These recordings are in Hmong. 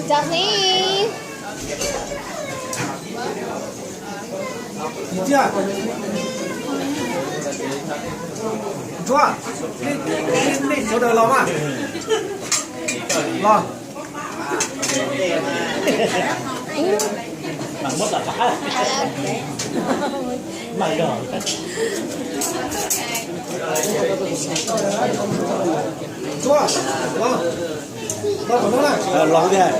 Cov hniv. Ntsuab, nej sawv daws los mas. Los. Ntsuab, los. Los tiag.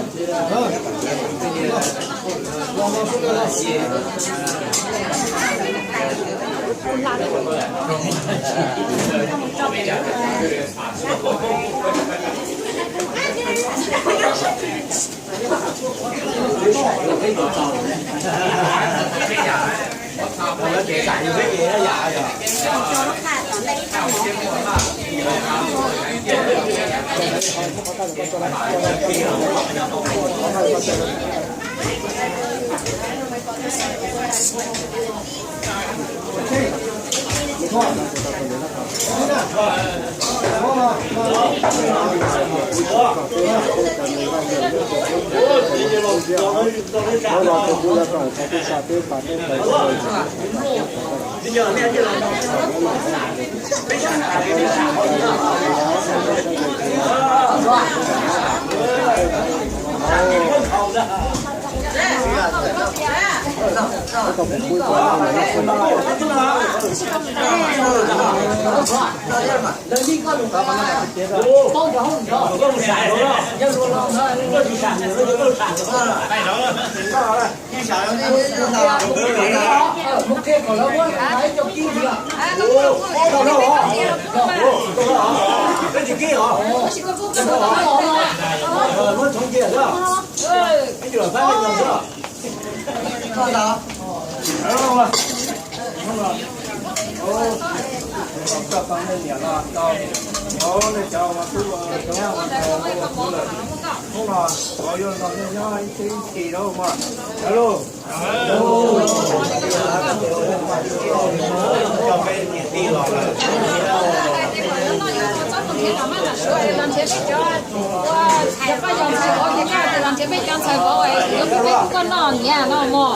Koj yog ntxhais vauv ces koj noj niam no mog.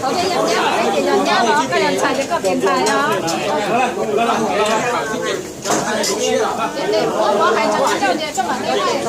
Thaum peb yog nyab los peb ces yog nyab los, koj yog ntxhais ces koj tias ntxhais no. Ces tes ua mov hais tsis tau ces koj mam li hais.